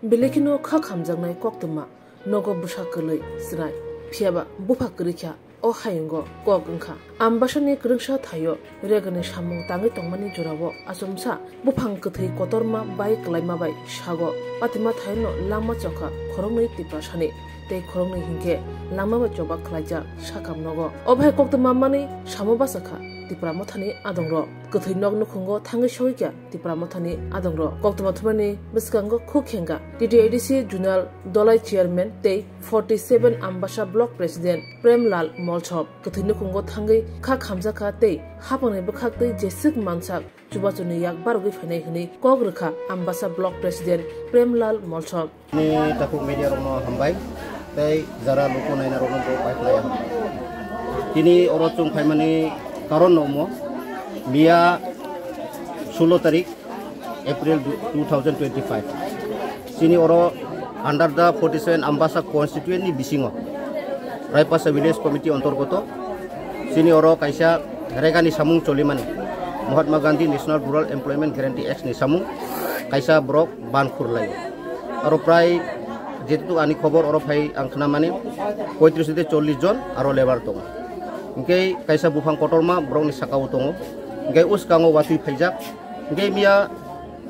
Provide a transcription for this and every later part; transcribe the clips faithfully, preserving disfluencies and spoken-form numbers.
Belai kheno kha khamjaknai koktwma nogo bwsa kwlwi chwrai, phiyaba bupha kwrwi kha o hayungo kok wngkha. Ambasani kwrwngsa thaio regani samung tangwi tongmani jorao achomsa buphang kwthwi kotorma bai kwlaima bai sago patima thaino langma chokha khoroknwi Tiprasani tei khoroknwi hinkhe langma bai choba khwlaijak sakam nogo. Obo hai koktwma manwi samo bachakha Tipra Mothani adongrok. Kwthwi nok nukhungo thangwi sogwi kha Tipra Mothani adongrok. Koktwma thumani bwskango khuk khengkha T T A D C Zonal Dolai Chairman tei forty seven Ambasa Block President Premlal Molsom. Kwthwi nukhungo thangwi kha khamjakha tei hapangni bwkhaktwi jeswk mansak chubachuni yak barogwi phainai hwnwi kok rwkha Ambasa Block President Premlal Molsom. Ni takhuk media rokno hambai tei jara luku naina rokno bo pai khlai hambai. Tini oro chwng phaimani karon no omo, miya sulo tarik April two thousand twenty-five. Chini oro under the forty seven Ambasa constituent ni bisingo Raipasa Village Committee ontorgoto chini oro kaisa regani samung cholimani Mahatma Gandhi National Rural Employment Guarantee Act ni samung kaisa borok ban khurlai. Aro prai jetu ani khobor oro phai ang khnamani poitris de chollis jon aro labour tongo. Hingke kaisa buphang kotorma borokni sakao tongo. Hingke uskango watwi phaijak. Hingke miya,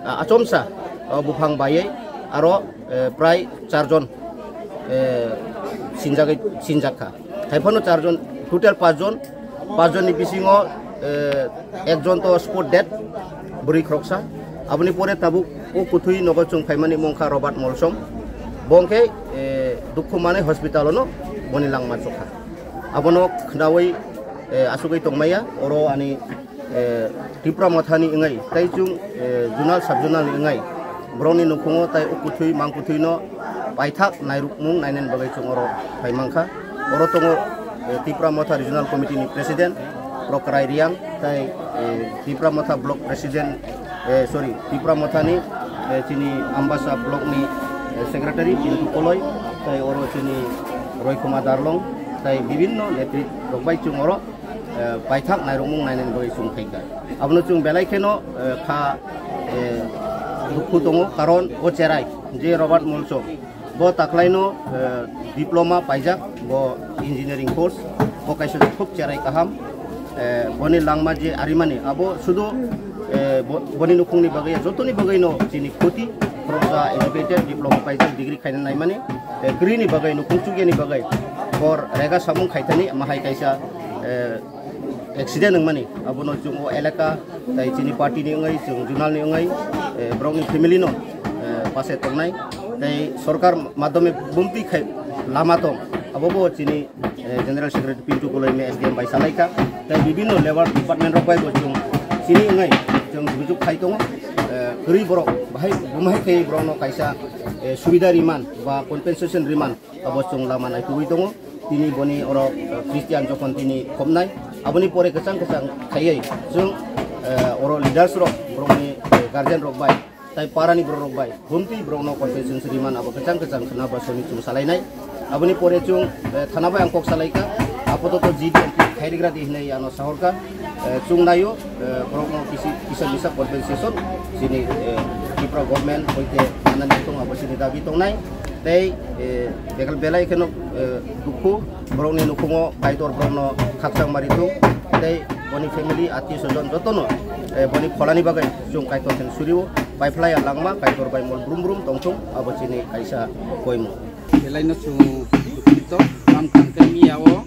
ah, achomsa, ah, buphang bayai aro, eh, prai char jon, eh, sinjagwi, sinjak kha. Haiphano char jon, total pas jon, pas jonni bisingo, eh, ekjon to spot dead, bwrwi khoroksa. Aboni pore tabuk o kwthwi nogo chwng phaimani mungkha Robert Molsom. Bo hwnkhe, eh, dukhu manwi hospital-o no boni langma chokha. Abono khnaui, eh, asugwi tongmaya, oro ani, eh, Tipra Mothani wngwi tei chwng, eh, zonal sub zonal ni wngwi borokni nukhungo tei o kwthwi mang kwthwino paithak nairukmung nainani bagwi chwng oro phai mankha. Oro tongo, eh, Tipra Motha Regional Committee ni President Prokrai Riang tei, eh, Tipra Motha Block President, eh, sorry, Tipra Mothani, eh, chini Ambasa Block ni, eh, Secretary Pintu Koloi tei oro chini Roykhoma Darlong tei bibinno netri rok bai chwng oro eh, paithak nairokmung nainani bagwi chwng phaikha. Abono chwng belai kheno, eh, kha, eh, dukhu tongo, karon o cherai je Robert Molsom, bo taklaino, eh, diploma paijak, bo engineering course, bo kaisa khub cherai kaham. Eh, boni langma je arimani, abo sudu, eh, bo-, boni nukhungni bagwi, jotoni bagwino chini khoti, khoroksa educated, diploma paijak, degree khaina naimani, eh, kwrwini bagwi, nukhung chukyani bagwi, bor rega samung khaithani, mahai kaisa, eh, accident wngmani, abono chwng o elaka, tei chini party ni wngwi, chwng zonal ni wngwi, eh, borokni family no, eh, pase tongnai, tei sorkar madhyome bumtwi khai lama tong, abo bo chini, eh, General Secretary Pintu Koloi me S D M bai salaikha, tei bibinno labour department rok bai bo chwng chini wngwi chwng jugujug khai tongo, eh, kwrwi borok bahai bumhai khai borokno kaisa, eh, subida riman ba compensation riman abo chwng lama naitugwi tongo. Tini boni oro, eh, Christian jokhon tini khopnai, aboni pore kwchang kwchang khaiwi chwng, eh, oro leaders rok, borokni, eh, guardian rok bai, tai parani borok rok bai, bumtwi borokno compensation riman abo kwchang kwchang khna ba soni chwng salainai. Aboni pore chwng, eh, thana bai ang kok salaikha, apototo G D M khairigra di hinwi ano sahorkha. Eh, chwng naio, eh, borokno kisi, kisa misa compensation chini, eh, Tripura government hoite manani tong abo chini dabi tongnai. Tei, eh, begal belai kheno, eh, dukhu, borokni nukhungo Kaitor borokno khakchang mari thung. Tei boni family, attiyo sojon jotono, eh, boni pholani bagwi chwng Kaitor theng surio, paiphlaiya langma, Kaitor bai mol brum brum tongthung, abo chini kaisa koimung. Belaino chwng dukhito, kam kangkhe miyao.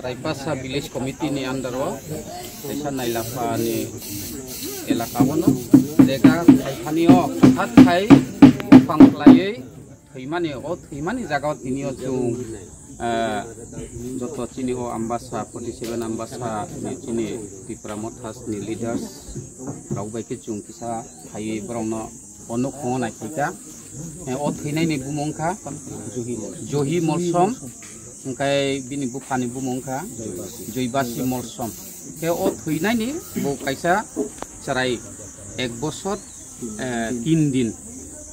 Raipasa Village Committee ni under o, kaisa Nailapha ni elaka o no, rega khaithani o, hwthat khai buphang khlaiwi thwimani, o thwimani jaga o tini o chwng, eh, joto chini o Ambasa, forty seven Ambasa ni chini Tipra Mothas ni leaders rok bai khe chwng kisa phaiwi borokno o nukhungo naikhaikha. Eh, o thwinaini bumung kha Johi Molsom, hwnkhe bini buphani bumung kha Joibasi Molsom. Khe o thwinaini bo kaisa chwrai ek bosor, eh, tin din.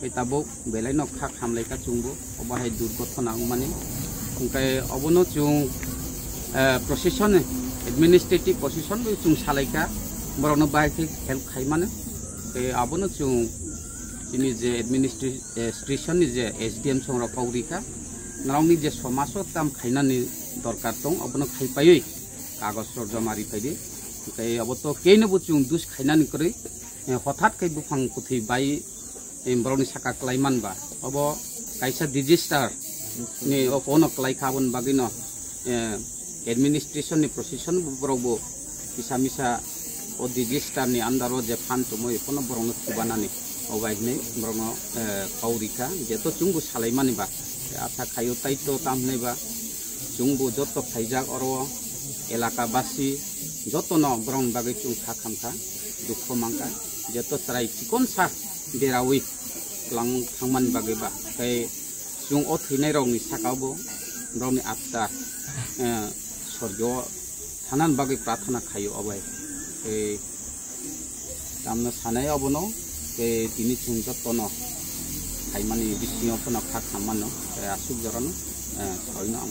Khe tabuk belaino kha khamlaikha chwngbo, obo hai durgothona wngmani. Hwnkhe obono chwng, eh, procession, administrative procession bo chwng salaikha, borokno bahai khe help khaimani. Khe abono chwng Ni je administration ni je S D M songrok kok rikha, norokni je somaso tam khainani dorkar tong, abono khaipaiwi kagoj rok joma ripaidi. Tei abo to keino bo chwng dus khainani kwrwi, eh, hothat khe buphang kwthwi bai, eh, borokni saka kwlai manba. Obo kaisa disaster ni o kono kwlai kha, aboni bagwino, eh, administration ni procession bo borok bo kisa misa o disaster ni under o je phan tongmoi, kono borokno chubanani o bai hinwi borokno, eh, kok rikha, jeto chwngbo salaimani ba, eh, asa khaio taito tam hinwi ba chwngbo joto phaijak oro elaka basi jotono borokni bagwi chwng sa khamkha, dukho mankha, jeto chwrai chikonsa berawi twlang thangmani bagwi ba tei chwng o thwinairokni sakao bo borokni atma, eh, sorgo thanani bagwi prarthana khaio obai. Tei tamno sanai obono, tei tini chwng jotono khaimani bisingo phano kha khammano, tei aswk jorano, eh, saino ang